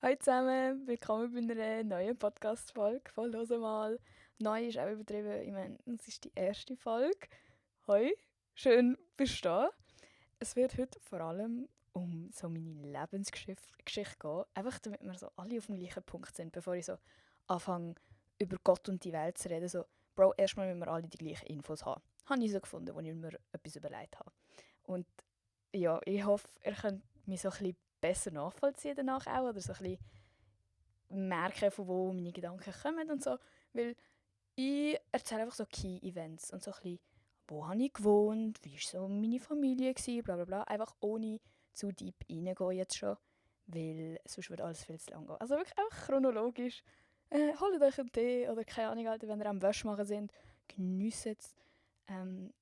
Hallo zusammen, willkommen bei einer neuen Podcast-Folge von «Hören mal». Neu ist auch übertrieben, ich meine, es ist die erste Folge. Hoi, schön bist du da. Es wird heute vor allem um so meine Lebensgeschichte gehen, einfach damit wir so alle auf dem gleichen Punkt sind, bevor ich so anfange, über Gott und die Welt zu reden. So, Bro, erstmal müssen wir alle die gleichen Infos haben. Habe ich so gefunden, als ich mir etwas überlegt habe. Und ja, ich hoffe, ihr könnt mich so ein bisschen besser nachvollziehen danach auch, oder so ein bisschen merken, von wo meine Gedanken kommen und so. Weil ich erzähle einfach so Key-Events und so ein bisschen, wo habe ich gewohnt, wie war so meine Familie, gewesen, bla bla bla. Einfach ohne zu deep reingehen jetzt schon, weil sonst würde alles viel zu lang gehen. Also wirklich einfach chronologisch. Holt euch einen Tee oder keine Ahnung, Alter, wenn ihr am Wäsche machen sind, geniessen es.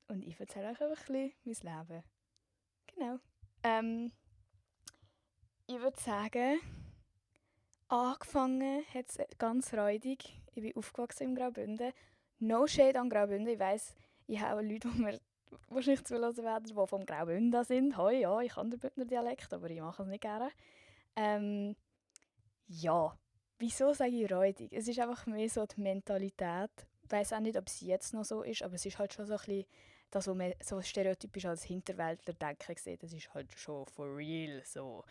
Und ich erzähle euch einfach ein bisschen mein Leben. Genau. Ähm, Ich würde sagen, angefangen hat es ganz räudig. Ich bin aufgewachsen im Graubünden. No shade an Graubünden. Ich weiss, ich habe Leute, die mir wahrscheinlich zuhören werden, die vom Graubünden sind. Hoi, ja, ich kann den Bündner Dialekt, aber ich mache es nicht gerne. Ähm, ja, wieso sage ich räudig? Es ist einfach mehr so die Mentalität. Ich weiss auch nicht, ob es jetzt noch so ist, aber es ist halt schon so ein bisschen das, was man so stereotypisch als Hinterwäldler denken sieht. Das ist halt schon for real so.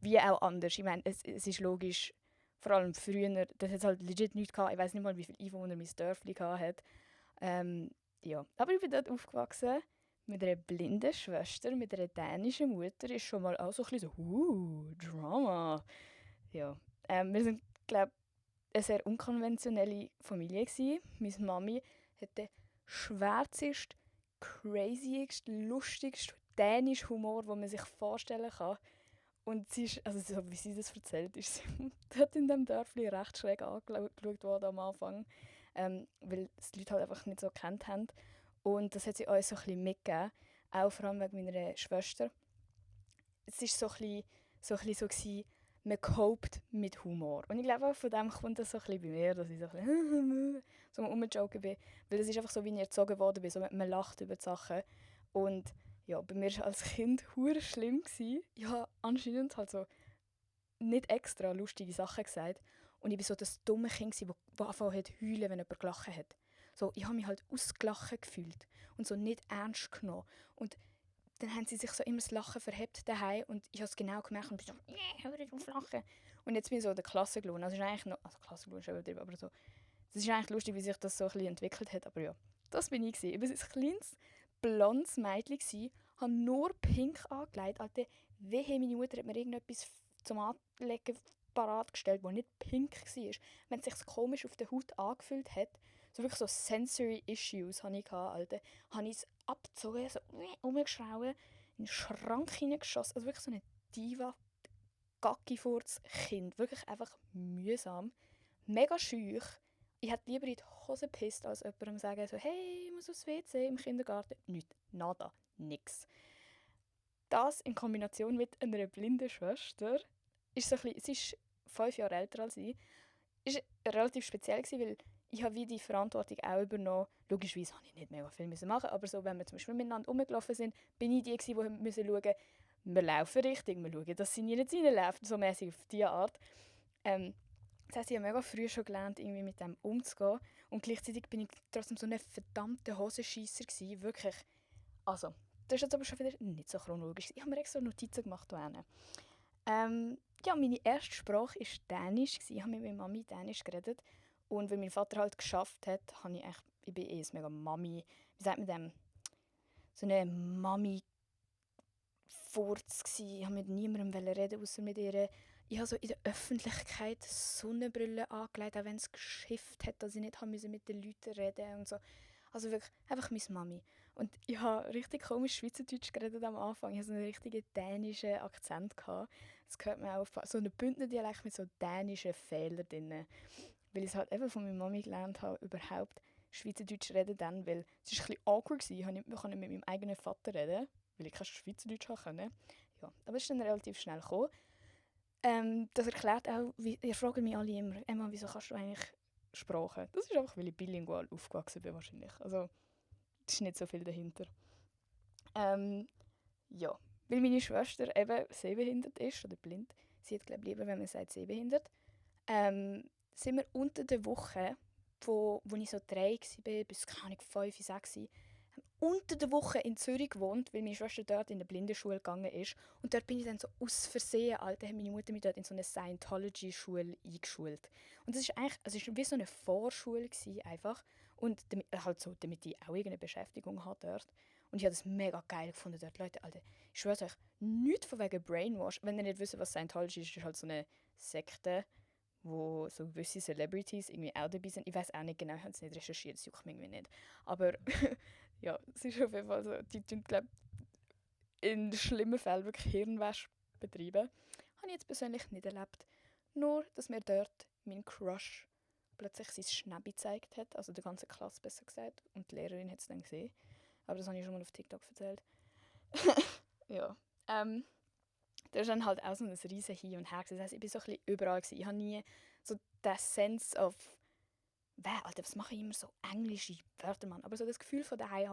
Wie auch anders. Ich meine, es ist logisch, vor allem früher, das hat halt legit nichts gehabt. Ich weiß nicht mal, wie viele Einwohner mein Dörfli hat. Ähm, ja. Aber ich bin dort aufgewachsen mit einer blinden Schwester, mit einer dänischen Mutter. Ist schon mal auch so ein bisschen so, Drama. Ja. Wir sind, glaube ich, eine sehr unkonventionelle Familie gewesen. Meine Mami hat den schwärzigsten, crazyigsten, lustigsten dänischen Humor, den man sich vorstellen kann. Und sie ist, also so wie sie das erzählt, ist sie dort in dem Dörfli recht schräg angeschaut worden am Anfang, weil es die Leute halt einfach nicht so gekannt haben. Und das hat sie uns so ein bisschen mitgegeben, auch vor allem wegen meiner Schwester. Es war so gewesen, man copt mit Humor. Und ich glaube, von dem kommt das so ein bisschen bei mir, dass ich so ein bisschen so rumjoken bin. Weil es ist einfach so, wie ich erzogen worden bin, so man lacht über die Sachen. Und ja, bei mir war als Kind hure schlimm. Gewesen. Ich habe anscheinend halt so nicht extra lustige Sachen gesagt. Und ich war so das dumme Kind, das angefangen hat zu heulen, wenn jemand gelacht hat. So, ich habe mich halt ausgelachen gefühlt und so nicht ernst genommen. Und dann haben sie sich so immer das Lachen verhebt daheim und ich habe es genau gemerkt und bin so, nee, hör nicht auf lachen. Und jetzt bin ich so in der Klasse gelohnt. Also, ist eigentlich noch, also Klasse gelohnt ist schon übertrieben, aber so, es ist eigentlich lustig, wie sich das so ein bisschen entwickelt hat. Aber ja, das bin ich gewesen. Ich war ein kleines, blondes Mädchen gewesen, habe nur pink angelegt. Alter, wehe, meine Mutter hat mir irgendetwas zum Anlegen parat gestellt, das nicht pink war. Wenn es sich komisch auf der Haut angefühlt hat, so wirklich so Sensory Issues hatte ich, Alter, habe ich es abgezogen, so umgeschrauben, in den Schrank hineingeschossen. Also wirklich so eine Diva, Gacki-Furz-Kind. Wirklich einfach mühsam. Mega schüch. Ich hätte lieber in die Hose gepisst, als jemandem sagen, so, hey, ich muss aufs WC im Kindergarten. Nichts. Nada. Nix. Das in Kombination mit einer blinden Schwester ist so ein bisschen, sie ist 5 Jahre älter als ich, ist relativ speziell gewesen, weil ich habe wie die Verantwortung auch übernommen. Logischerweise habe ich nicht mega viel machen, aber so, wenn wir zum Beispiel miteinander rumgelaufen sind, bin ich die gewesen, die schauen musste, wir laufen richtig, wir schauen, dass sie nicht reinläuft, so mäßig auf diese Art. Ähm, das heisst, ich habe mega früh schon gelernt, irgendwie mit dem umzugehen. Und gleichzeitig bin ich trotzdem so ein verdammter Hosenscheisser gewesen. Wirklich. Also, das ist jetzt aber schon wieder nicht so chronologisch. Ich habe mir extra Notizen gemacht. Ja, meine erste Sprache war Dänisch. Ich habe mit meiner Mami Dänisch geredet. Und weil mein Vater halt geschafft hat, habe ich bin ein mega Mami, wie sagt man dem, so eine Mami Furz gsi. Ich wollte mit niemandem reden, außer mit ihr. Ich habe so in der Öffentlichkeit Sonnenbrille angelegt, auch wenn es geschifft hat, dass ich nicht mit den Leuten reden und so. Also wirklich, einfach meine Mami. Und ich habe richtig komisch Schweizerdeutsch geredet am Anfang. Ich hatte so einen richtigen dänischen Akzent. Das hört man auch auf so einen Bündner Dialekt mit so dänischen Fehlern drin. Weil ich es halt eben von meiner Mami gelernt habe, überhaupt Schweizerdeutsch reden dann, weil es war ein bisschen awkward gewesen. Ich konnte nicht mit meinem eigenen Vater reden, weil ich kein Schweizerdeutsch konnte. Ja, aber es ist dann relativ schnell gekommen. Das erklärt auch, ihr fragt mich alle immer, Emma, wieso kannst du eigentlich Sprachen? Das ist einfach, weil ich bilingual aufgewachsen bin wahrscheinlich. Also, es ist nicht so viel dahinter. Ähm, ja, weil meine Schwester eben sehbehindert ist oder blind, sie hat, glaube lieber, wenn man sagt, sehbehindert, sind wir unter der Woche, wo ich so 3 war, bis, keine Ahnung, 5, 6, haben unter der Woche in Zürich gewohnt, weil meine Schwester dort in eine Blindenschule gegangen ist. Und dort bin ich dann so aus Versehen, Alter, hat meine Mutter mich dort in so eine Scientology-Schule eingeschult. Und das ist eigentlich, also es war wie so eine Vorschule gewesen, einfach. Und damit, halt so, damit ich auch irgendeine Beschäftigung habe dort. Und ich habe das mega geil gefunden dort. Leute, Alter, ich schwöre euch, nichts von wegen Brainwash. Wenn ihr nicht wisst, was Scientology ist, ist halt so eine Sekte, wo so gewisse Celebrities irgendwie auch dabei sind. Ich weiß auch nicht genau, ich habe es nicht recherchiert, das juckt mich irgendwie nicht. Aber ja, es ist auf jeden Fall so, die tun, glaube in schlimmen Fällen wirklich Hirnwäsche betreiben. Habe ich jetzt persönlich nicht erlebt. Nur, dass mir dort mein Crush plötzlich sein Schnäbi gezeigt hat, also der ganze Klasse besser gesagt, und die Lehrerin hat es dann gesehen. Aber das habe ich schon mal auf TikTok erzählt. Ja, das ist dann halt auch so ein riesen Hin und Her. Das heisst, ich war so ein bisschen überall. Ich habe nie so den Sense of Alter, was mache ich immer so englische Wörter, Mann. Aber so das Gefühl von daheim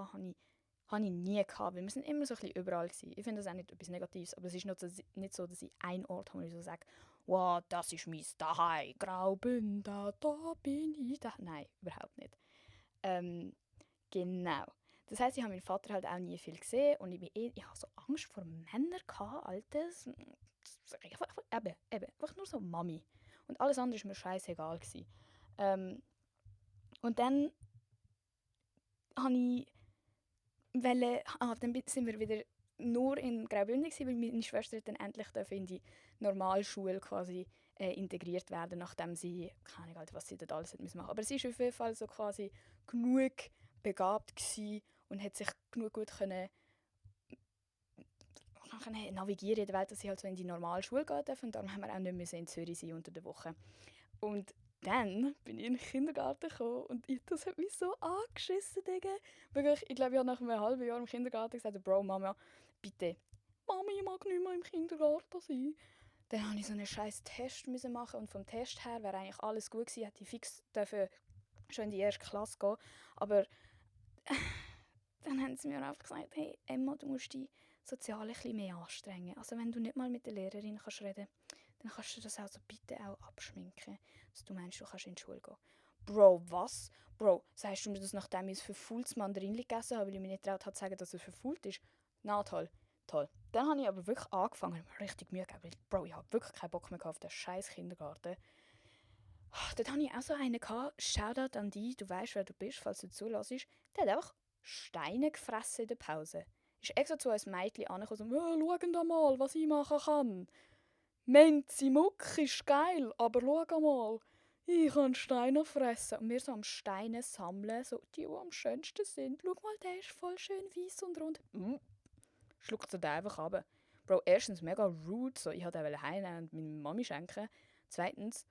habe ich nie gehabt, weil wir sind immer so ein bisschen überall gewesen. Ich finde das auch nicht etwas Negatives, aber es ist nicht so, dass ich einen Ort habe, wo ich so sage, wow, das ist mein Daheim, Graubünden, da bin ich. Da. Nein, überhaupt nicht. Genau. Das heisst, ich habe meinen Vater halt auch nie viel gesehen und ich habe so Angst vor Männern gehabt, Alter. Einfach nur so Mami. Und alles andere war mir scheißegal gewesen. Und dann dann sind wir wieder nur in Graubünden gewesen, weil meine Schwester dann endlich in die Normalschule quasi integriert werden, nachdem sie, keine Ahnung, was sie dort alles machen musste. Aber sie war auf jeden Fall so quasi genug begabt gewesen und hat sich genug gut können navigieren in der Welt, dass sie halt so in die Normalschule gehen darf. Und darum haben wir auch nicht mehr in Zürich sein unter der Woche. Und dann bin ich in den Kindergarten gekommen und das hat mich so angeschissen, Digga. Wirklich, ich glaube, ich habe nach einem halben Jahr im Kindergarten gesagt, Bro, Mama, bitte, Mami, ich mag nicht mehr im Kindergarten sein. Dann musste ich so einen scheiß Test machen und vom Test her wäre eigentlich alles gut gewesen, hätte ich fix dürfen schon in die erste Klasse gehen. Aber dann haben sie mir einfach gesagt, hey Emma, du musst dich sozial ein bisschen mehr anstrengen. Also wenn du nicht mal mit der Lehrerin kannst reden, dann kannst du das also bitte auch abschminken, dass du meinst, du kannst in die Schule gehen. Bro, was? Bro, sagst du mir das, nachdem ich ein verfaultes Mandarinli gegessen habe, weil ich mich nicht getraut habe zu sagen, dass es verfault ist? Na toll, toll. Dann habe ich aber wirklich angefangen, mir richtig Mühe gegeben, weil, Bro, ich habe wirklich keinen Bock mehr auf den scheiß Kindergarten. Dort hatte ich auch so einen gehabt. Shoutout an dich, du weißt, wer du bist, falls du zulässt. Der hat einfach Steine gefressen in der Pause. Ist extra zu uns Mädchen angekommen und so, schau mal, was ich machen kann. Menzi Muck ist geil, aber schau mal, ich kann Steine fressen. Und wir so am Steine sammeln, so die am schönsten sind. Schau mal, der ist voll schön weiss und rund. Schluckt sie den einfach ab. Bro, erstens mega rude, so, ich wollte den heimnehmen und meiner Mami schenken. Zweitens,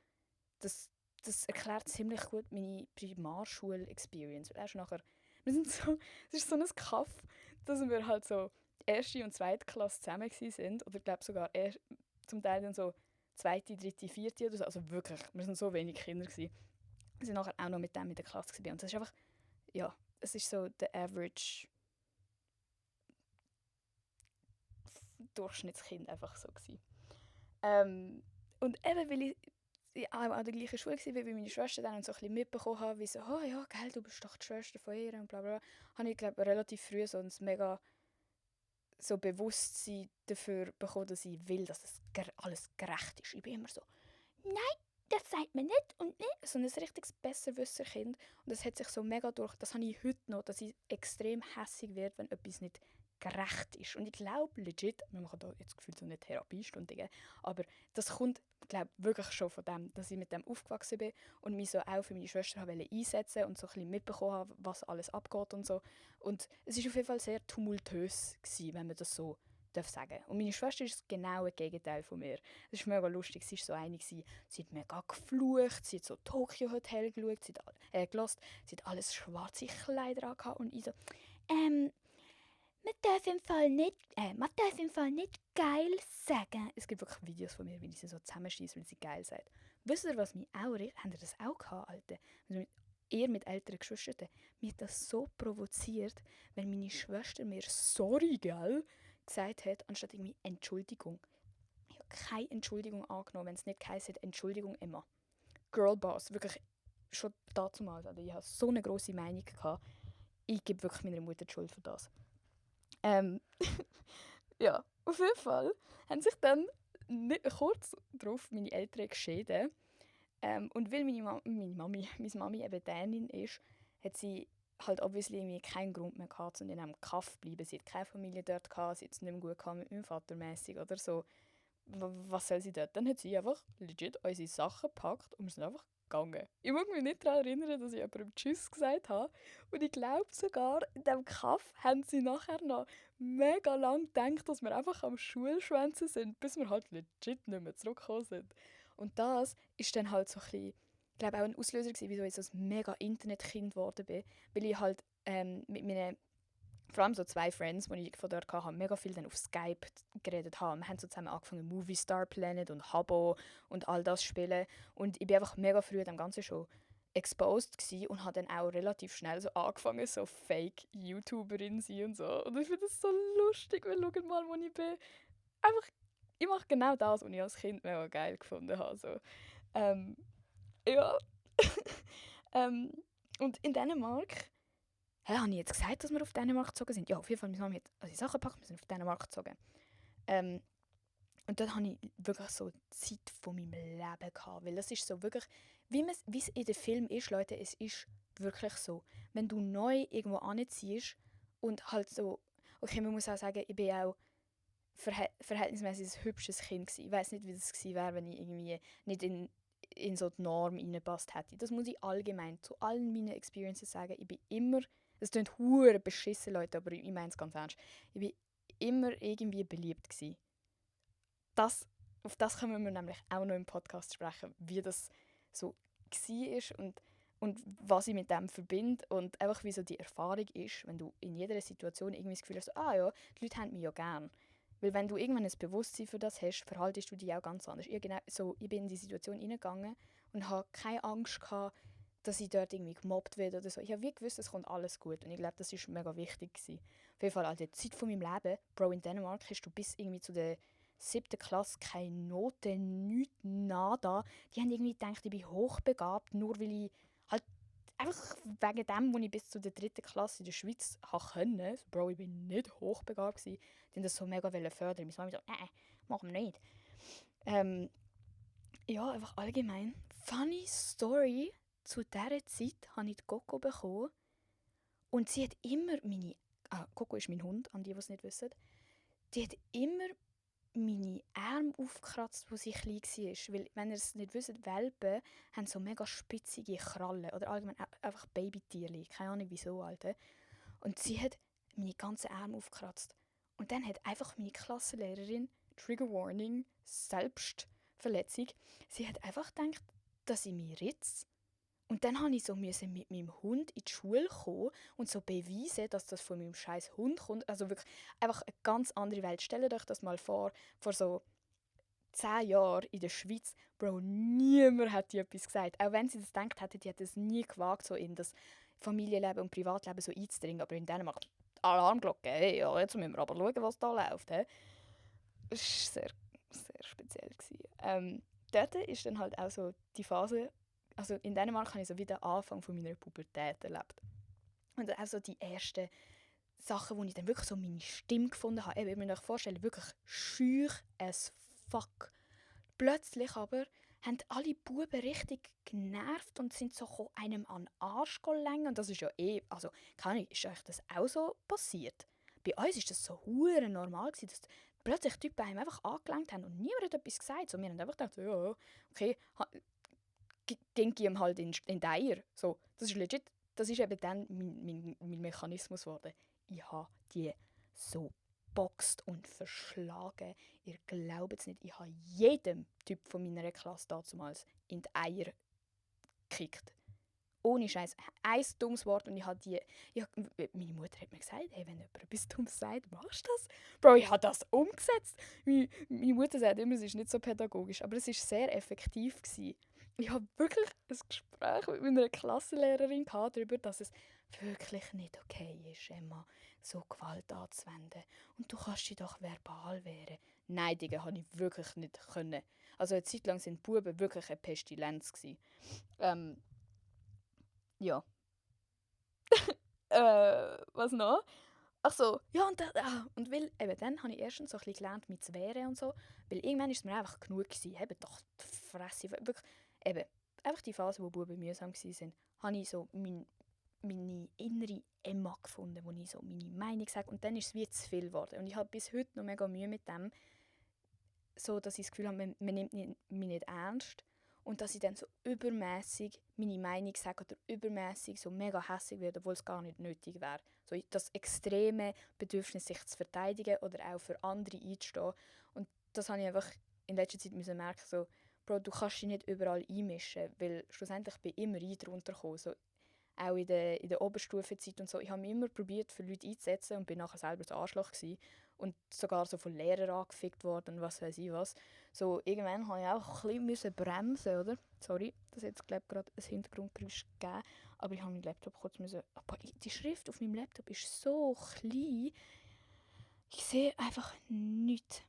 das erklärt ziemlich gut meine Primarschul-Experience. Wir sind so, es ist so ein Kaff, dass wir halt so erste und zweite Klasse zusammen sind. Oder ich glaube sogar zum Teil dann so zweite, dritte, vierte oder so. Also wirklich, wir sind so wenig Kinder gewesen. Wir sind nachher auch noch mit dem in der Klasse gewesen. Und das ist einfach, ja, es ist so der Average Durchschnittskind einfach so gewesen. Und eben, weil ich auch an der gleichen Schule war wie meine Schwester dann und so ein bisschen mitbekommen habe, wie so, oh ja, gell, du bist doch die Schwester von ihr und bla bla, habe ich, glaube relativ früh so ein mega so Bewusstsein dafür bekommen, dass ich will, dass das alles gerecht ist. Ich bin immer so, nein, das sagt man nicht und nicht. So ein richtiges Besserwisser-Kind. Und das hat sich so mega durch, das habe ich heute noch, dass ich extrem hässig werde, wenn etwas nicht gerecht ist. Und ich glaube legit, wir machen da jetzt gefühlt so eine Therapiestunde, aber das kommt, glaube wirklich schon von dem, dass ich mit dem aufgewachsen bin und mich so auch für meine Schwester einsetzen und so ein bisschen mitbekommen habe, was alles abgeht und so. Und es war auf jeden Fall sehr tumultös gewesen, wenn man das so darf sagen. Und meine Schwester ist genau das Gegenteil von mir. Es ist mega lustig, sie war so eine, sie hat mega geflucht, sie hat so Tokyo Hotel geschaut, gehört, sie hat alles schwarze Kleider angehabt und ich so, man darf im Fall nicht geil sagen. Es gibt wirklich Videos von mir, wie ich sie so zusammenschieße, weil sie geil sagt. Wisst ihr, was mich auch riecht? Habt ihr das auch gehabt, Alter? Eher mit älteren Geschwistern. Mich hat das so provoziert, wenn meine Schwester mir «Sorry, gell?» gesagt hat, anstatt irgendwie «Entschuldigung». Ich habe keine Entschuldigung angenommen, wenn es nicht heisst, Entschuldigung, Emma. Girlboss, wirklich schon damals. Also ich hatte so eine grosse Meinung gehabt. Ich gebe wirklich meiner Mutter die Schuld für das. Ja, auf jeden Fall haben sich dann kurz darauf meine Eltern geschieden. Und weil meine Mami eben Dänin ist, hat sie halt obviously irgendwie keinen Grund mehr gehabt, um in einem Kaff zu bleiben. Sie hat keine Familie dort gehabt, sie hat es nicht mehr gut gehabt mit meinem Vater mäßig oder so. Was soll sie dort? Dann hat sie einfach legit unsere Sachen gepackt und wir sind einfach gegangen. Ich mag mich nicht daran erinnern, dass ich jemandem Tschüss gesagt habe. Und ich glaube sogar, in diesem Kaff haben sie nachher noch mega lang gedacht, dass wir einfach am Schulschwänzen sind, bis wir halt legit nicht mehr zurückgekommen sind. Und das ist dann halt so ein bisschen, ich glaube, auch ein Auslöser gewesen, wieso ich so ein mega Internetkind geworden bin. Weil ich halt mit meinen, vor allem so 2 Friends, die ich von dort hatte, mega viel dann auf Skype geredet haben. Wir haben so zusammen angefangen, Movie Star Planet und Habbo und all das zu spielen. Und ich bin einfach mega früh an dem Ganzen schon exposed gsi und habe dann auch relativ schnell so angefangen, so Fake-YouTuberin zu sein und so. Und ich finde das so lustig, weil schaut mal, wo ich bin. Einfach, ich mache genau das, was ich als Kind mega geil gefunden habe. So. Ja. ähm, und in Dänemark, habe ich jetzt gesagt, dass wir auf Dänemark gezogen sind? Ja, auf jeden Fall, meine Mama hat unsere Sachen gepackt, wir sind auf Dänemark gezogen. Und dort hatte ich wirklich so die Zeit von meinem Leben gehabt, weil das ist so wirklich, wie es in den Filmen ist, Leute, es ist wirklich so. Wenn du neu irgendwo anziehst und halt so, okay, man muss auch sagen, ich bin auch verhältnismäßig ein hübsches Kind gewesen. Ich weiß nicht, wie das gewesen wäre, wenn ich irgendwie nicht in so die Norm reingepasst hätte. Das muss ich allgemein zu allen meinen Experiences sagen. Ich bin immer, das klingt hure beschissen, Leute, aber ich meine es ganz ernst. Ich bin immer irgendwie beliebt gewesen. Auf das können wir nämlich auch noch im Podcast sprechen, wie das so war und was ich mit dem verbinde und einfach wie so die Erfahrung ist, wenn du in jeder Situation irgendwie das Gefühl hast, so, ah ja, die Leute haben mich ja gern. Weil wenn du irgendwann ein Bewusstsein für das hast, verhaltest du dich auch ganz anders. Ich bin in die Situation reingegangen und hatte keine Angst gehabt, dass ich dort irgendwie gemobbt werde oder so. Ich habe wie gewusst, es kommt alles gut und ich glaube, das war mega wichtig gewesen. Auf jeden Fall, an der Zeit von meinem Leben, Bro, in Dänemark hast du bis irgendwie zu der 7. Klasse keine Noten, nichts, nada. Die haben irgendwie gedacht, ich bin hochbegabt, nur weil ich halt einfach wegen dem, was ich bis zu der 3. Klasse in der Schweiz konnte. So, Bro, ich bin nicht hochbegabt gewesen. Die haben das so mega fördern. Meine Mama so, machen wir nicht. Ja, einfach allgemein. Funny Story. Zu dieser Zeit habe ich die Coco bekommen. Und sie hat immer meine... Coco ist mein Hund, an die es nicht wissen. Die hat immer meine Arme aufgekratzt, als sie klein war. Weil, wenn ihr es nicht wisst, Welpen haben so mega spitzige Krallen. Oder allgemein einfach Babytierchen. Keine Ahnung wieso, Alter. Und sie hat meine ganzen Arme aufgekratzt. Und dann hat einfach meine Klassenlehrerin, Trigger Warning, Selbstverletzung, sie hat einfach gedacht, dass ich mich ritze. Und dann musste ich mit meinem Hund in die Schule kommen und so beweisen, dass das von meinem scheiß Hund kommt. Also wirklich einfach eine ganz andere Welt. Stellt euch das mal vor so 10 Jahren in der Schweiz, Bro, niemand hat dir etwas gesagt. Auch wenn sie das gedacht hätte, die hätte es nie gewagt, so in das Familienleben und Privatleben so einzudringen. Aber in Dänemark, Alarmglocke, hey, ja, jetzt müssen wir aber schauen, was da läuft. He. Das war sehr, sehr speziell. Dort ist dann halt auch so die Phase, also in Dänemark habe ich so wieder den Anfang von meiner Pubertät erlebt. Und auch so die ersten Sachen, wo ich dann wirklich so meine Stimme gefunden habe. Ich muss mir vorstellen, wirklich schüch as fuck. Plötzlich aber haben alle Buben richtig genervt und sind so einem an den Arsch gelenkt. Und das ist ja also keine Ahnung, ist euch das auch so passiert? Bei uns war das so hure normal gewesen, dass plötzlich Typen einem einfach angelenkt haben und niemand hat etwas gesagt. So, wir haben einfach gedacht, ja, okay, ging ihm halt in die Eier. So, das ist legit, das ist eben dann mein Mechanismus geworden. Ich habe die so geboxt und verschlagen. Ihr glaubt es nicht, ich habe jedem Typ von meiner Klasse damals in die Eier gekickt. Ohne Scheiß. Ein dummes Wort und meine Mutter hat mir gesagt, hey, wenn jemand etwas Dummes sagt, machst du das? Bro, ich habe das umgesetzt. Meine Mutter sagt immer, es ist nicht so pädagogisch, aber es war sehr effektiv gewesen. Ich habe wirklich ein Gespräch mit meiner Klassenlehrerin darüber, dass es wirklich nicht okay ist, Emma, so Gewalt anzuwenden. Und du kannst dich doch verbal wehren. Nein, Digga, habe ich wirklich nicht können. Also eine Zeit lang sind die Buben wirklich eine Pestilenz gewesen. Ähm, ja. Was noch? Ach so, ja und weil, eben dann habe ich erstens so ein bisschen gelernt mit zu wehren und so, weil irgendwann war es mir einfach genug gewesen, eben doch die Fresse, wirklich, eben, einfach die Phase, wo Buben mühsam waren, habe ich so meine innere Emma gefunden, wo ich so meine Meinung sage und dann ist es wie zu viel geworden und ich habe bis heute noch mega Mühe mit dem, so dass ich das Gefühl habe, man nimmt mich nicht ernst und dass ich dann so übermäßig meine Meinung sage oder übermäßig so mega hässlich werde, obwohl es gar nicht nötig wäre. So das extreme Bedürfnis, sich zu verteidigen oder auch für andere einzustehen. Und das habe ich einfach in letzter Zeit müssen merken, so, Bro, du kannst dich nicht überall einmischen, weil schlussendlich bin ich immer ich drunter gekommen. So, auch in der Oberstufenzeit und so. Ich habe mich immer probiert, für Leute einzusetzen und bin nachher selber das Arschloch gewesen. Und sogar so von Lehrern angefickt worden und was weiß ich was. So, irgendwann musste ich auch ein bisschen bremsen, oder? Sorry, das hat jetzt glaube gerade ein Hintergrundgeräusch gegeben. Aber ich habe meinen Laptop kurz müssen... Aber die Schrift auf meinem Laptop ist so klein. Ich sehe einfach nichts.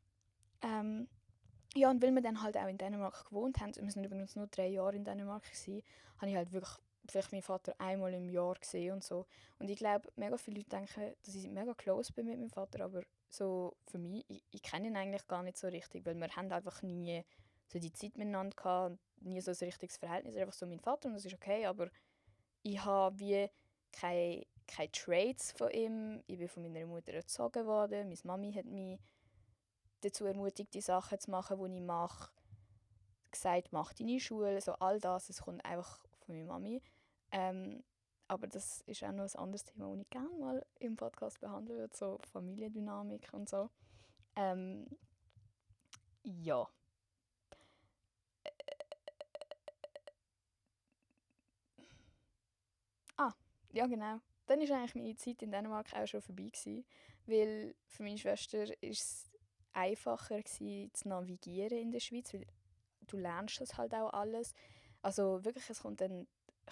Ja, und weil wir dann halt auch in Dänemark gewohnt haben, wir sind übrigens nur 3 Jahre in Dänemark gewesen, habe ich halt wirklich vielleicht meinen Vater einmal im Jahr gesehen und so. Und ich glaube, mega viele Leute denken, dass ich mega close bin mit meinem Vater, aber so für mich, ich kenne ihn eigentlich gar nicht so richtig, weil wir haben einfach nie so die Zeit miteinander gehabt und nie so ein richtiges Verhältnis. Er ist einfach so mein Vater und das ist okay, aber ich habe wie keine Traits von ihm. Ich bin von meiner Mutter erzogen worden, meine Mami hat mich dazu ermutigt, die Sachen zu machen, die ich mache. Gesagt, mach deine Schule, so all das, es kommt einfach von meiner Mami. Ähm, aber das ist auch noch ein anderes Thema, das ich gerne mal im Podcast behandeln würde, so Familiendynamik und so. Ähm, ja. Ah, ja genau. Dann war eigentlich meine Zeit in Dänemark auch schon vorbei gewesen, weil für meine Schwester war es einfacher gewesen, zu navigieren in der Schweiz, weil du lernst das halt auch alles. Also wirklich,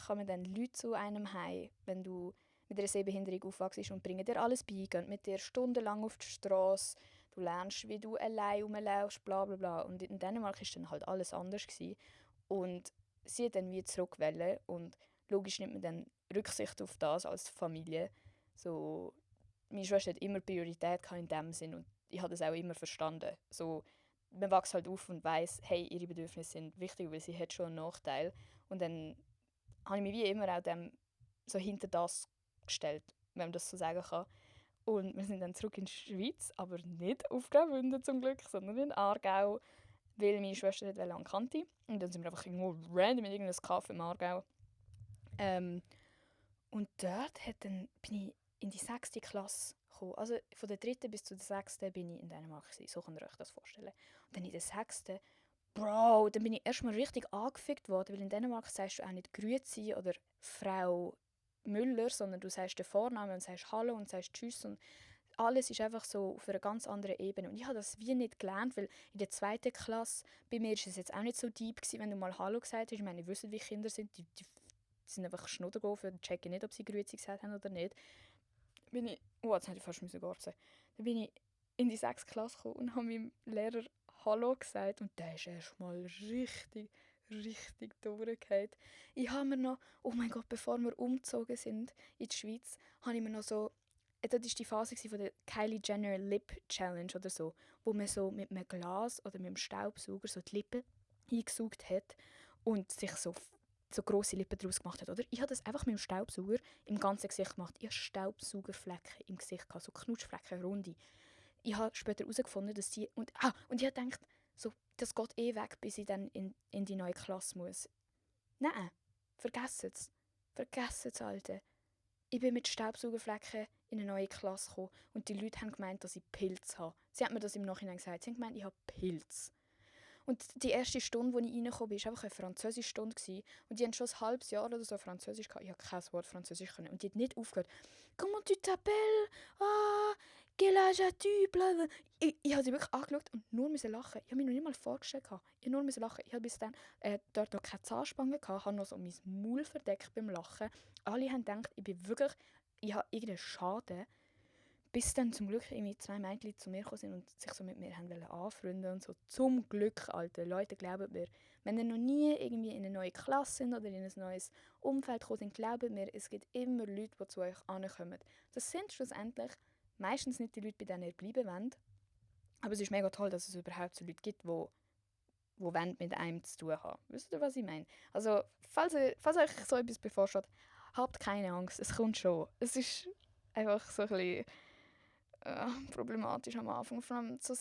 kommen dann Leute zu einem heim, wenn du mit einer Sehbehinderung aufwachst und bringen dir alles bei, gehen mit dir stundenlang auf die Straße, du lernst, wie du allein rumläufst, bla bla bla. Und in Dänemark war dann halt alles anders gewesen. Und sie hat dann wie zurückwählen und logisch nimmt man dann Rücksicht auf das als Familie. So, meine Schwester hat immer Priorität in dem Sinn und ich habe das auch immer verstanden. So, man wächst halt auf und weiß, hey, ihre Bedürfnisse sind wichtig, weil sie hat schon einen Nachteil. Und dann habe ich mich wie immer auch dem so hinter das gestellt, wenn man das so sagen kann. Und wir sind dann zurück in die Schweiz, aber nicht auf Graubünden zum Glück, sondern in Aargau, weil meine Schwester wollte an Kanti. Und dann sind wir einfach irgendwo random in irgendeinem Kaffee im Aargau. Ähm, und dort bin ich in die 6. Klasse gekommen. Also von der 3. bis zur 6. bin ich in Dänemark gewesen. So könnt ihr euch das vorstellen. Und dann in der 6. Bro, dann bin ich erstmal richtig angefickt worden, weil in Dänemark sagst du auch nicht Grüezi oder Frau Müller, sondern du sagst den Vornamen und sagst Hallo und sagst Tschüss und alles ist einfach so auf einer ganz anderen Ebene. Und ich habe das wie nicht gelernt, weil in der 2. Klasse, bei mir ist es jetzt auch nicht so deep gewesen, wenn du mal Hallo gesagt hast. Ich meine, ihr wisst, wie Kinder sind, die sind einfach Schnuddergolf und checken nicht, ob sie Grüezi gesagt haben oder nicht. Jetzt hätte ich fast gorzen. Dann bin ich in die 6. Klasse gekommen und habe meinem Lehrer Hallo gesagt und der ist erst mal richtig durchgefallen. Ich habe mir noch, oh mein Gott, bevor wir umgezogen sind in die Schweiz, habe ich mir noch so, das war die Phase von der Kylie Jenner Lip Challenge oder so, wo man so mit einem Glas oder mit einem Staubsauger so die Lippen eingesaugt hat und sich so grosse Lippen daraus gemacht hat. Oder? Ich habe das einfach mit dem Staubsauger im ganzen Gesicht gemacht. Ich hatte Staubsaugerflecken im Gesicht, so Knutschflecken, runde. Ich habe später herausgefunden, dass die... Und ich habe gedacht, so, das geht eh weg, bis ich dann in die neue Klasse muss. Nein, vergessen es. Vergessen es, Alter. Ich bin mit Staubsaugerflecken in eine neue Klasse gekommen und die Leute haben gemeint, dass ich Pilz habe. Sie haben mir das im Nachhinein gesagt. Sie haben gemeint, ich habe Pilz. Und die erste Stunde, als ich reingekommen bin, war einfach eine Französischstunde. Und die haben schon ein halbes Jahr oder so Französisch gehabt. Ich habe kein Wort Französisch können. Und die hat nicht aufgehört. «Comment tu t'appelles? Ah, quel âge as-tu?» Ich habe sie wirklich angeschaut und nur lachen. Ich habe mich noch nicht mal vorgestellt. Ich habe nur lachen. Ich habe bis dann dort noch keine Zahnspange gehabt, habe noch so mein Maul verdeckt beim Lachen. Alle haben gedacht, ich habe irgendeinen Schaden. bis dann zum Glück irgendwie 2 Mädchen zu mir gekommen sind und sich so mit mir haben wollen anfreunden und so. Zum Glück, Alter. Leute, glaubt mir, wenn ihr noch nie irgendwie in eine neue Klasse sind oder in ein neues Umfeld gekommen sind, glaubt mir, es gibt immer Leute, die zu euch ankommen. Das sind schlussendlich meistens nicht die Leute, bei denen ihr bleiben wollt. Aber es ist mega toll, dass es überhaupt so Leute gibt, die mit einem zu tun haben. Wisst ihr, was ich meine? Also, falls euch so etwas bevorsteht, habt keine Angst, es kommt schon. Es ist einfach so ein bisschen problematisch am Anfang. Vor allem so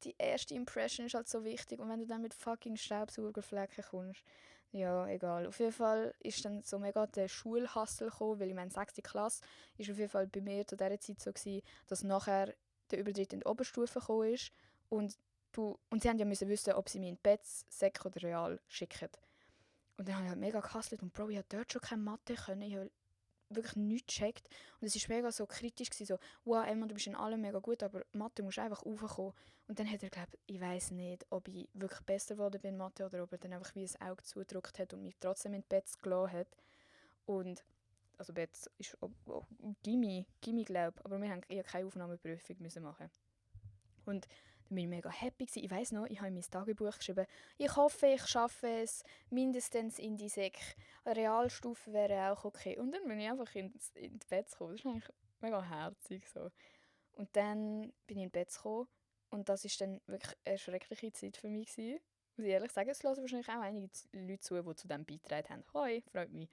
die erste Impression ist halt so wichtig. Und wenn du dann mit fucking Staubsaugerflecken kommst, ja, egal. Auf jeden Fall ist dann so mega der Schulhustle gekommen, weil ich meine, 6. Klasse ist auf jeden Fall bei mir zu dieser Zeit so gewesen, dass nachher der Übertritt in die Oberstufe gekommen ist und sie haben ja müssen wissen, ob sie mich in die Betz, Sek oder Real schicken. Und dann habe ich halt mega gehustelt und Bro, ich habe dort schon keine Mathe können. Ich habe wirklich nichts gecheckt. Und es war mega so kritisch, gewesen, so, wow, Emma, du bist in allem mega gut, aber Mathe musst einfach raufkommen. Und dann hat er gesagt, ich weiss nicht, ob ich wirklich besser geworden bin in Mathe oder ob er dann einfach wie ein Auge zugedrückt hat und mich trotzdem in die Betz gelassen hat. Und, also Betz ist Gymi, glaube ich, aber ich keine Aufnahmeprüfung müssen machen. Und dann war ich mega happy gewesen. Ich weiss noch, ich habe in mein Tagebuch geschrieben, ich hoffe, ich schaffe es mindestens in die Sek. Eine Realstufe wäre auch okay. Und dann bin ich einfach ins Bett gekommen. Das ist eigentlich mega herzig so. Und dann bin ich ins Bett gekommen und das war dann wirklich eine schreckliche Zeit für mich gewesen. Muss ich ehrlich sagen, es hören wahrscheinlich auch einige Leute zu, die zu diesem beigetragen haben. Hoi, freut mich.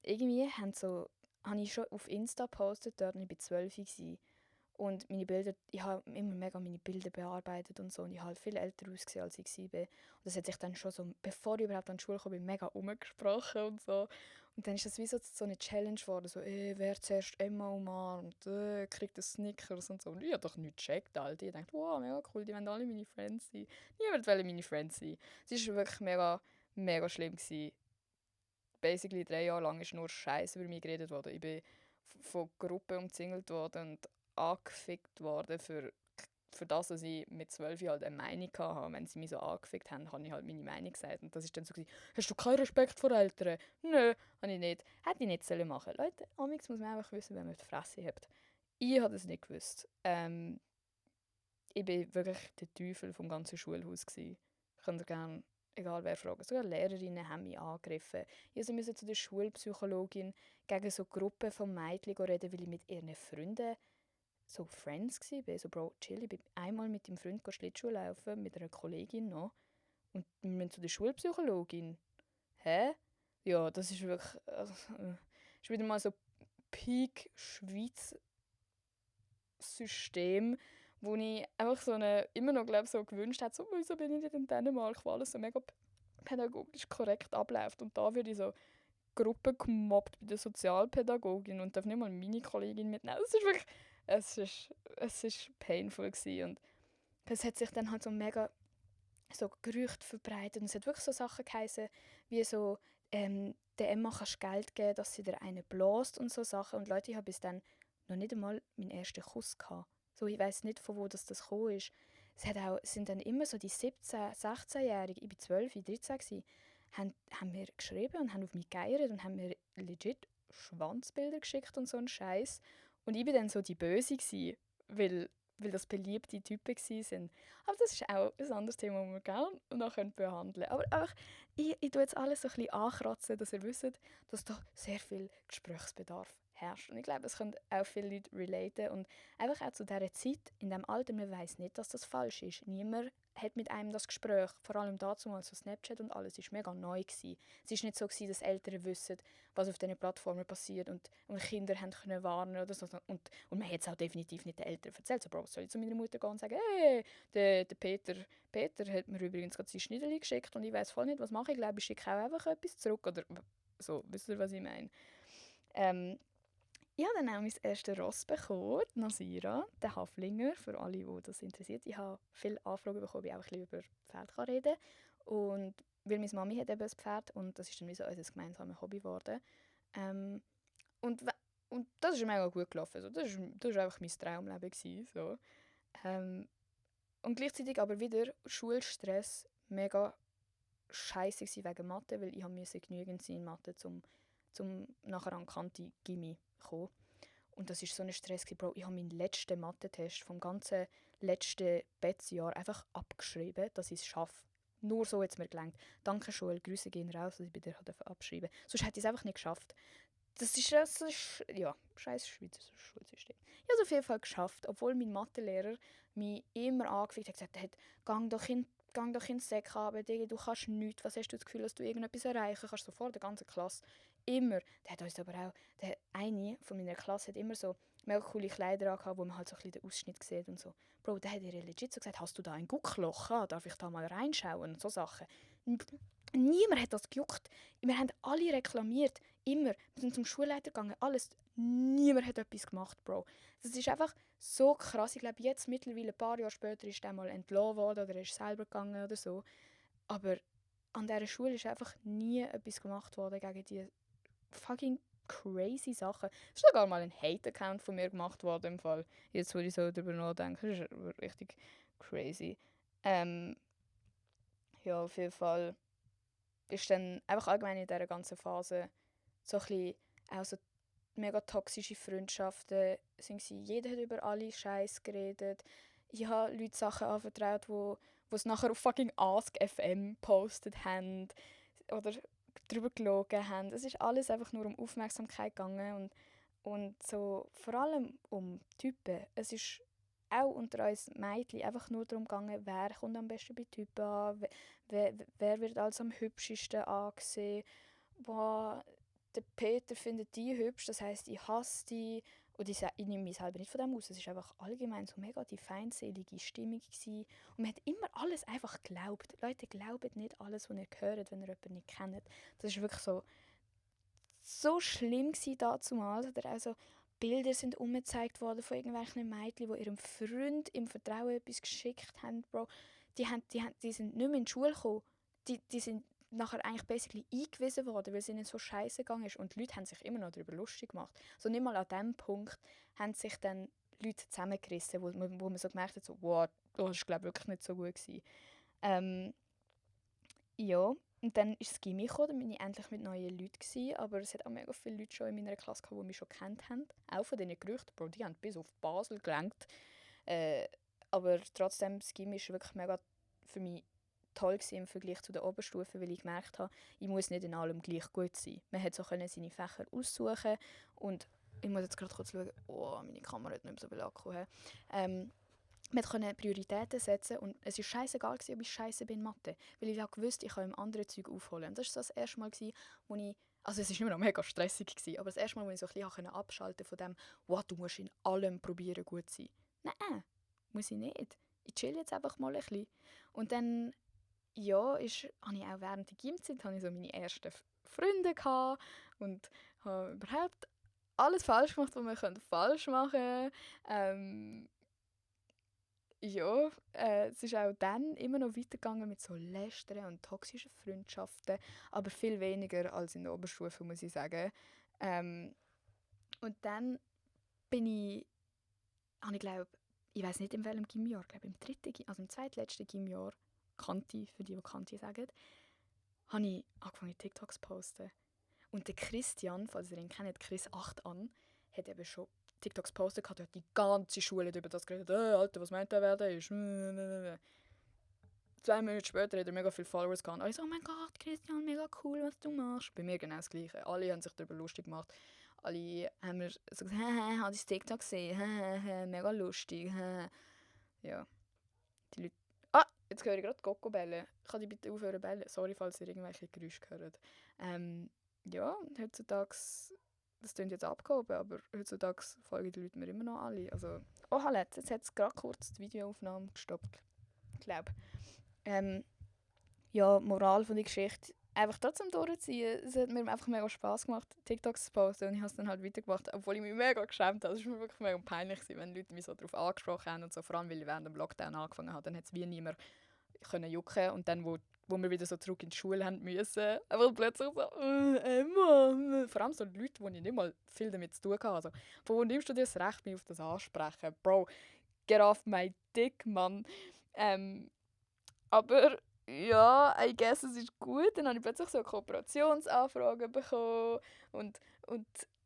Irgendwie habe ich schon auf Insta gepostet, dort ich war 12 war. Und meine Bilder, ich habe immer mega meine Bilder bearbeitet und so. Und ich habe halt viel älter ausgesehen, als ich war. Und das hat sich dann schon so, bevor ich überhaupt an die Schule kam, mega umgesprochen und so. Und dann ist das wie so eine Challenge geworden, so, wer zuerst Emma umarmt, kriegt das Snickers und so. Und ich habe doch nichts gecheckt, Alter. Ich dachte, wow, mega cool, die wollen alle meine Friends sein. Niemand will meine Friends sein. Es war wirklich mega, mega schlimm gewesen. Basically 3 Jahre lang ist nur Scheiße über mich geredet worden. Ich bin von Gruppen umzingelt worden und angefickt worden für das, dass ich mit 12 halt eine Meinung hatte. Wenn sie mich so angefickt haben, habe ich halt meine Meinung gesagt. Und das ist dann so gewesen, hast du keinen Respekt vor Eltern? Nö, habe ich nicht. Hätte ich nicht sollen machen. Leute, amigs muss man einfach wissen, wenn man die Fresse hat. Ich habe das nicht gewusst. Ich war wirklich der Teufel vom ganzen Schulhaus gewesen. Könnt ihr gerne, egal wer fragen. Sogar Lehrerinnen haben mich angegriffen. Ich musste zu der Schulpsychologin gegen so Gruppen von Mädchen reden, weil ich mit ihren Freunden so Friends war. So, Bro, chill, ich bin einmal mit dem Freund Schlittschuh laufen, mit einer Kollegin noch. Und wir müssen zu der Schulpsychologin. Hä? Ja, das ist wirklich... ist wieder mal so Peak Schweiz System, wo ich einfach immer noch glaube, so gewünscht hätte, so, wieso bin ich nicht in Dänemark, wo alles so mega pädagogisch korrekt abläuft. Und da würde ich so Gruppen gemobbt bei der Sozialpädagogin und darf nicht mal meine Kollegin mitnehmen. Das ist wirklich... Es ist painful gewesen. Und es hat sich dann halt so mega so Gerüchte verbreitet und es hat wirklich so Sachen geheißen, wie so der Emma kannst Geld geben, dass sie dir einen bläst und so Sachen. Und Leute, ich habe bis dann noch nicht einmal meinen ersten Kuss gehabt. So, ich weiß nicht, von wo das gekommen ist. Es sind dann immer so die 17-, 16-Jährigen, ich war 12, 13 gewesen, haben mir geschrieben und haben auf mich geeiert und haben mir legit Schwanzbilder geschickt und so einen Scheiß. Und ich war dann so die Böse gewesen, weil das beliebte Typen waren. Aber das ist auch ein anderes Thema, das wir gerne noch behandeln können. Aber einfach, ich tue jetzt alles so ein bisschen ankratzen, dass ihr wisst, dass da sehr viel Gesprächsbedarf herrscht. Und ich glaube, es können auch viele Leute relaten. Und einfach auch zu dieser Zeit, in diesem Alter, man weiss nicht, dass das falsch ist. Niemand hat mit einem das Gespräch, vor allem dazu mal so Snapchat und alles, war mega neu gewesen. Es war nicht so gewesen, dass Eltern wissen, was auf diesen Plattformen passiert und Kinder können warnen oder so. Und man hat es auch definitiv nicht den Eltern erzählt. So, Bro, soll ich zu meiner Mutter gehen und sagen, hey, der Peter hat mir übrigens gerade sein Schniedeli geschickt und ich weiß voll nicht, was mache ich. Ich glaube, ich schicke auch einfach etwas zurück. Oder so, wisst ihr, was ich meine? Ich habe dann auch mein erstes Ross bekommen, Nasira, den Haflinger, für alle, die das interessiert. Ich habe viele Anfragen bekommen, wie ich auch ein bisschen über Pferde reden kann. Und weil meine Mami hat eben ein Pferd und das ist dann wie so unser gemeinsames Hobby geworden. Und, und das ist mega gut gelaufen. Also, das war einfach mein Traumleben. So. Und gleichzeitig aber wieder Schulstress, mega scheisse wegen Mathe, weil ich musste genügend sein in Mathe, um nachher an Kante Gymi zu kommen. Und das war so ein Stress, Bro. Ich habe meinen letzten Mathe-Test vom ganzen letzten Betzjahr einfach abgeschrieben, dass ich es schaffe. Nur so hat es mir gelangt. Danke, Joel. Grüße gehen raus, dass ich bei dir abschreiben durfte. Sonst hätte ich es einfach nicht geschafft. Das ist ja, scheiß Schweizer Schulsystem. Ich habe es auf jeden Fall geschafft, obwohl mein Mathelehrer mich immer angefickt hat, gesagt hat, gang doch ins Sek runter, Digga, du kannst nichts, was hast du das Gefühl, dass du irgendetwas erreichen kannst, so vor der ganzen Klasse. Immer. Der hat uns aber auch, eine von meiner Klasse hat immer so mega coole Kleider angehabt, wo man halt so ein bisschen den Ausschnitt sieht und so. Bro, der hat ihr legit so gesagt, hast du da ein Guckloch? Darf ich da mal reinschauen? Und so Sachen. Niemand hat das gejuckt. Wir haben alle reklamiert. Immer. Wir sind zum Schulleiter gegangen. Alles. Niemand hat etwas gemacht, Bro. Das ist einfach so krass. Ich glaube, jetzt mittlerweile, ein paar Jahre später, ist er mal entlassen worden oder er ist selber gegangen oder so. Aber an dieser Schule ist einfach nie etwas gemacht worden gegen die fucking crazy Sachen. Es ist sogar mal ein Hate-Account von mir gemacht worden im Fall. Jetzt, wo ich so darüber nachdenke, das ist richtig crazy. Ja, auf jeden Fall ist dann einfach allgemein in dieser ganzen Phase so ein bisschen auch so mega toxische Freundschaften sind gewesen. Jeder hat über alle Scheiß geredet. Ich habe Leuten Sachen anvertraut, wo es nachher auf fucking Ask FM gepostet haben oder darüber gelogen haben. Es ist alles einfach nur um Aufmerksamkeit gegangen und so vor allem um Typen. Es ist auch unter uns Mädchen einfach nur darum gegangen, wer kommt am besten bei Typen an, wer wird als am hübschesten angesehen. Boah, der Peter findet die hübsch, das heisst, ich hasse die. Und ich nehme mich selber nicht von dem aus. Es war einfach allgemein so mega die feindselige Stimmung gewesen. Und man hat immer alles einfach geglaubt. Leute, glaubt nicht alles, was ihr hört, wenn ihr jemanden nicht kennt. Das ist wirklich so schlimm gewesen damals. Oder also Bilder sind umgezeigt worden von irgendwelchen Mädchen, die ihrem Freund im Vertrauen etwas geschickt haben, Bro. Die sind nicht mehr in die Schule gekommen. Die sind nachher eigentlich basically eingewiesen worden, weil es ihnen so scheiße gegangen ist. Und die Leute haben sich immer noch darüber lustig gemacht. So nicht mal an diesem Punkt haben sich dann Leute zusammengerissen, wo man so gemerkt hat, so, wow, das war glaube wirklich nicht so gut gewesen. Ja, und dann ist das Gymi gekommen, dann war ich endlich mit neuen Leuten gewesen, aber es hat auch mega viele Leute schon in meiner Klasse gehabt, die mich schon kennt haben. Auch von diesen Gerüchten, Bro, die haben bis auf Basel gelenkt. Aber trotzdem, das Gymi war wirklich mega für mich toll im Vergleich zu der Oberstufe, weil ich gemerkt habe, ich muss nicht in allem gleich gut sein. Man konnte so seine Fächer aussuchen und ich muss jetzt gerade kurz schauen, oh, meine Kamera hat nicht mehr so viel Akku. Man konnte Prioritäten setzen und es war scheißegal, ob ich scheiße bin in Mathe, weil ich wusste, ich kann im anderen Zeug aufholen. Und das war so das erste Mal, wo ich, also es war immer noch mega stressig, aber das erste Mal, wo ich so ein bisschen abschalten von dem, wow, du musst in allem probieren gut zu sein. Nein, muss ich nicht. Ich chill jetzt einfach mal ein bisschen. Und dann ja, habe ich auch während der Gymzeit so meine ersten Freunde gehabt und habe überhaupt alles falsch gemacht, was man falsch machen könnte. Ja, es ist auch dann immer noch weitergegangen mit so Lästern und toxischen Freundschaften, aber viel weniger als in der Oberstufe, muss ich sagen. Und dann habe ich glaube, ich weiß nicht in welchem Gymjahr, glaube im im zweitletzten Gymjahr, Kanti, für die Kanti sagen, habe ich angefangen TikToks zu posten. Und der Christian, falls ihr ihn kennt, Chris 8 an, hat eben schon TikToks gepostet, hat die ganze Schule über das geredet. Alter, was meint der, wer der ist? 2 Minuten später hat er mega viele Followers gehabt. Alle so, oh mein Gott, Christian, mega cool, was du machst. Bei mir genau das Gleiche. Alle haben sich darüber lustig gemacht. Alle haben mir so gesagt, habe ich das TikTok gesehen? Mega lustig. Ja, die Leute... Ah, jetzt höre ich gerade Coco bellen. Kann ich bitte aufhören bellen? Sorry, falls ihr irgendwelche Geräusche hört. Ja, heutzutage... Das klingt jetzt abgehoben, aber heutzutage folgen die Leute mir immer noch alle. Also, oh, halt, jetzt hat es gerade kurz die Videoaufnahme gestoppt. Ich glaube. Ja, Moral von der Geschichte. Einfach trotzdem durchziehen. Es hat mir einfach mega Spass gemacht, TikToks zu posten. Und ich habe es dann halt weitergemacht, obwohl ich mich mega geschämt habe. Es war mir wirklich mega peinlich, wenn Leute mich so darauf angesprochen haben. Und so, vor allem, weil ich während dem Lockdown angefangen habe. Dann hat es wie niemand können jucken. Und dann, wo wir wieder so zurück in die Schule haben müssen, aber plötzlich so, Emma. Vor allem so Leute, die ich nicht mal viel damit zu tun hatte. Also, wo nimmst du dir das Recht, mich auf das ansprechen? Bro, get off my dick, Mann. Aber ja, I guess es ist gut. Dann habe ich plötzlich so Kooperationsanfragen bekommen und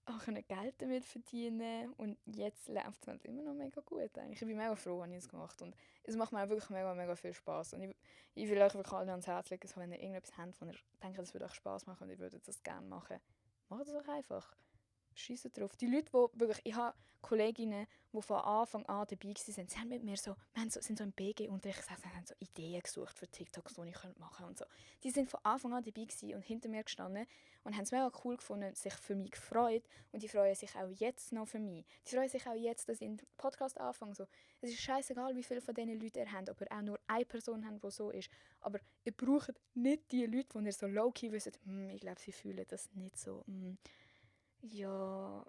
auch Geld damit verdienen und jetzt läuft es halt immer noch mega gut eigentlich. Ich bin mega froh, dass ich es gemacht habe und es macht mir auch wirklich mega, mega viel Spass und ich will euch wirklich allen ans Herz legen, so, wenn ihr irgendetwas habt, wo ihr denkt, das würde euch Spass machen und ihr würdet das gerne machen, macht es doch einfach. Scheiße drauf. Die Leute, die wirklich, ich habe Kolleginnen, die von Anfang an dabei waren, sie haben mit mir so, sind so im BG-Unterricht gesessen, haben so Ideen gesucht für TikToks, die ich machen könnte und so. Die sind von Anfang an dabei gewesen und hinter mir gestanden und haben es mega cool gefunden, sich für mich gefreut und die freuen sich auch jetzt noch für mich. Die freuen sich auch jetzt, dass ich einen Podcast anfange. So. Es ist scheißegal, wie viele von diesen Leuten ihr habt, ob ihr auch nur eine Person habt, die so ist, aber ihr braucht nicht die Leute, die ihr so low-key wisst, ich glaube, sie fühlen das nicht so, ja,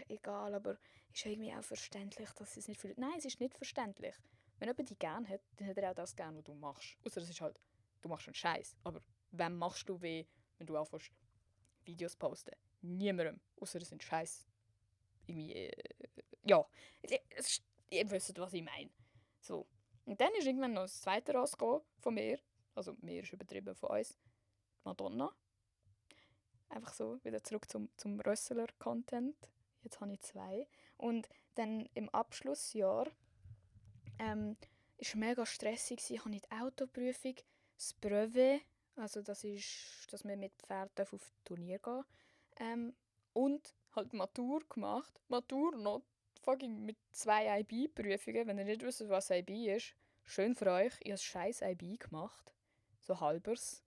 egal, aber ist irgendwie auch verständlich, dass sie es nicht fühlen. Nein, es ist nicht verständlich. Wenn jemand dich gerne hat, dann hat er auch das gerne, was du machst. Außer es ist halt, du machst einen Scheiß. Aber wem machst du weh, wenn du anfängst, Videos posten? Niemandem. Außer es sind Scheiß. Irgendwie, ja. Ihr wisst, was ich meine. So. Und dann ist irgendwann noch das zweite rausgekommen von mir. Also, mir ist übertrieben von uns. Madonna. Einfach so, wieder zurück zum Rössler-Content. Jetzt habe ich 2. Und dann im Abschlussjahr es mega stressig. Ich hatte die Autoprüfung, das Brevet, also das ist, dass wir mit Pferden auf Turnier gehen. Und halt Matur gemacht. Matur noch fucking mit 2 IB-Prüfungen. Wenn ihr nicht wisst, was IB ist, schön für euch. Ich habe scheiß IB gemacht. So halbers.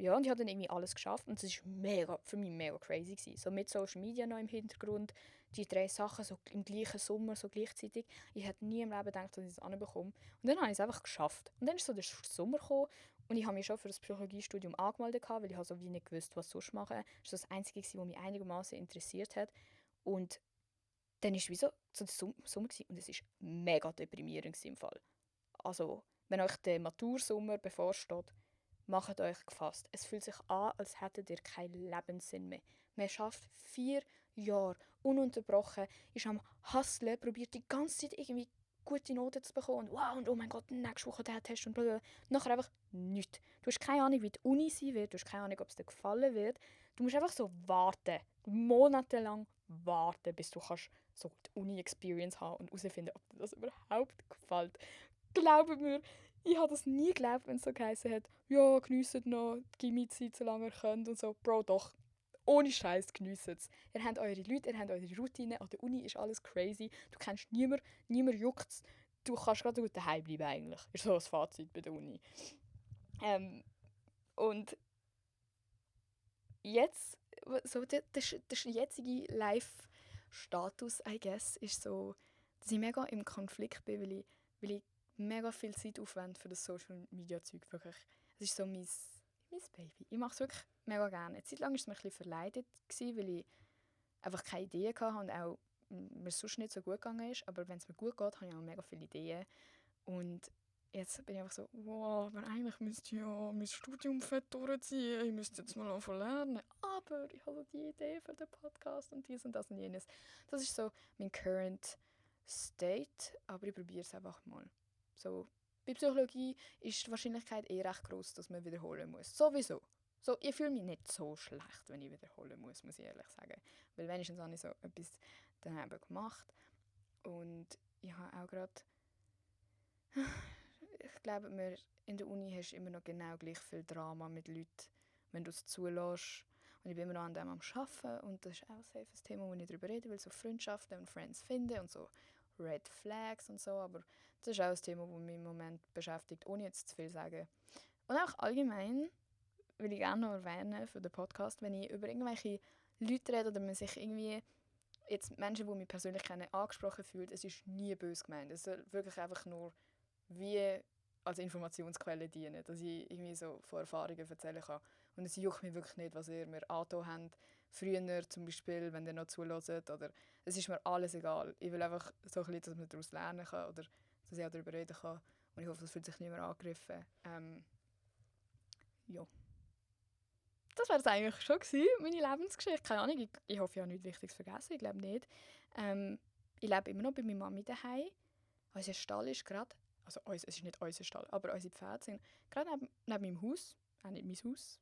Ja, und ich habe dann irgendwie alles geschafft und es war für mich mega crazy gewesen. So mit Social Media noch im Hintergrund, die 3 Sachen so im gleichen Sommer, so gleichzeitig. Ich hätte nie im Leben gedacht, dass ich das anbekomme. Und dann habe ich es einfach geschafft. Und dann ist so der Sommer gekommen und ich habe mich schon für das Psychologiestudium angemeldet, weil ich habe so wie nicht gewusst, was sonst machen. Das war das Einzige, was mich einigermaßen interessiert hat. Und dann war es wie so der Sommer gewesen, und es war mega deprimierend im Fall. Also, wenn euch der Matursommer bevorsteht, macht euch gefasst. Es fühlt sich an, als hättet ihr keinen Lebenssinn mehr. Man schafft 4 Jahre ununterbrochen, ist am Hustlen, probiert die ganze Zeit irgendwie gute Noten zu bekommen. Und wow, und oh mein Gott, nächste Woche der Test und blablabla. Nachher einfach nichts. Du hast keine Ahnung, wie die Uni sein wird, du hast keine Ahnung, ob es dir gefallen wird. Du musst einfach so warten, monatelang warten, bis du kannst so die Uni-Experience haben und herausfinden, ob dir das überhaupt gefällt. Glaubt mir, ich habe das nie geglaubt, wenn es so geheißen hat, ja, geniesst noch die Gimmi-Zeit, solange ihr könnt und so. Bro, doch. Ohne Scheiß geniesst es. Ihr habt eure Leute, ihr habt eure Routine. An der Uni ist alles crazy. Du kennst niemanden, niemand juckt es. Du kannst gerade gut daheim bleiben eigentlich. Ist so das Fazit bei der Uni. Und jetzt, so der jetzige Life-Status, I guess, ist so, dass ich mega im Konflikt bin, weil ich mega viel Zeit aufwende für das Social-Media-Zeug. Wirklich. Es ist so mein Baby. Ich mache es wirklich mega gerne. Eine Zeit lang war es mir ein bisschen verleidet, weil ich einfach keine Ideen hatte und auch mir sonst nicht so gut gegangen ist. Aber wenn es mir gut geht, habe ich auch mega viele Ideen. Und jetzt bin ich einfach so, wow, aber eigentlich müsste ich ja mein Studium fett durchziehen. Ich müsste jetzt mal anfangen lernen. Aber ich habe die Idee für den Podcast und dies und das und jenes. Das ist so mein current state. Aber ich probiere es einfach mal. So, bei Psychologie ist die Wahrscheinlichkeit recht groß, dass man wiederholen muss. Sowieso. So, ich fühle mich nicht so schlecht, wenn ich wiederholen muss ich ehrlich sagen. Weil wenigstens habe ich so etwas daneben gemacht. Und ich habe auch gerade... Ich glaube, in der Uni hast du immer noch genau gleich viel Drama mit Leuten, wenn du es zulässt. Und ich bin immer noch an dem am Arbeiten und das ist auch ein safes Thema, wo ich darüber rede, weil so Freundschaften und Friends finden und so Red Flags und so, aber das ist auch ein Thema, das mich im Moment beschäftigt, ohne jetzt zu viel zu sagen. Und auch allgemein will ich gerne noch erwähnen für den Podcast, wenn ich über irgendwelche Leute rede oder man sich irgendwie jetzt Menschen, die mich persönlich kennen, angesprochen fühlt, es ist nie böse gemeint. Es soll wirklich einfach nur wie als Informationsquelle dienen, dass ich irgendwie so von Erfahrungen erzählen kann. Und es juckt mich wirklich nicht, was ihr mir angetan habt. Früher zum Beispiel, wenn ihr noch zuhört, oder es ist mir alles egal. Ich will einfach so ein bisschen, dass man daraus lernen kann oder dass ich auch darüber reden kann. Und ich hoffe, das fühlt sich niemand angegriffen. Ja. Das war es eigentlich schon gewesen, meine Lebensgeschichte. Keine Ahnung, ich hoffe, ich habe nichts Wichtiges vergessen. Ich glaube nicht. Ich lebe immer noch bei meiner Mami daheim. Unser Stall ist gerade, also es ist nicht unser Stall, aber unsere Pferde sind gerade neben meinem Haus. Auch nicht mein Haus.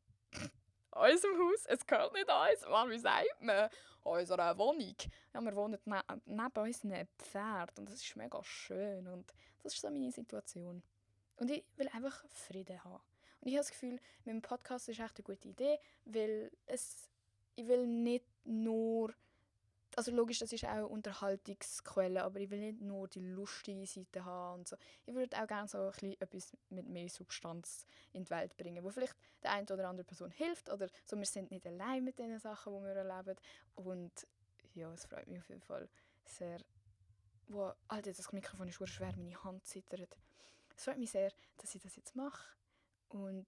unserem Haus. Es gehört nicht uns. Mann, wie sagt man? Unserer Wohnung. Ja, wir wohnen neben unseren Pferd und das ist mega schön. Und das ist so meine Situation. Und ich will einfach Frieden haben. Und ich habe das Gefühl, mit dem Podcast ist echt eine gute Idee, weil ich will nicht nur, also logisch, das ist auch eine Unterhaltungsquelle, aber ich will nicht nur die lustige Seite haben und so. Ich würde auch gerne so ein bisschen etwas mit mehr Substanz in die Welt bringen, wo vielleicht der einen oder andere Person hilft oder so, wir sind nicht allein mit den Sachen, die wir erleben. Und ja, es freut mich auf jeden Fall sehr. Wow, Alter, das Mikrofon ist schwer, meine Hand zittert. Es freut mich sehr, dass ich das jetzt mache. Und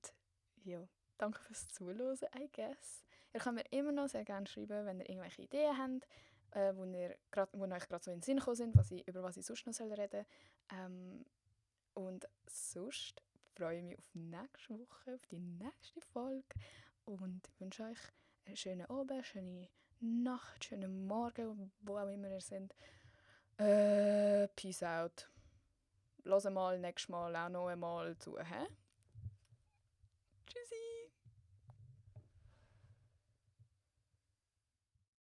ja, danke fürs Zuhören, I guess. Ihr könnt mir immer noch sehr gerne schreiben, wenn ihr irgendwelche Ideen habt, wo euch gerade so in den Sinn gekommen sind, über was ich sonst noch reden soll. Und sonst freue ich mich auf nächste Woche, auf die nächste Folge. Und wünsche euch einen schönen Abend, eine schöne Nacht, schönen Morgen, wo auch immer ihr seid. Peace out. Hört mal nächstes Mal auch noch einmal zu. Hä?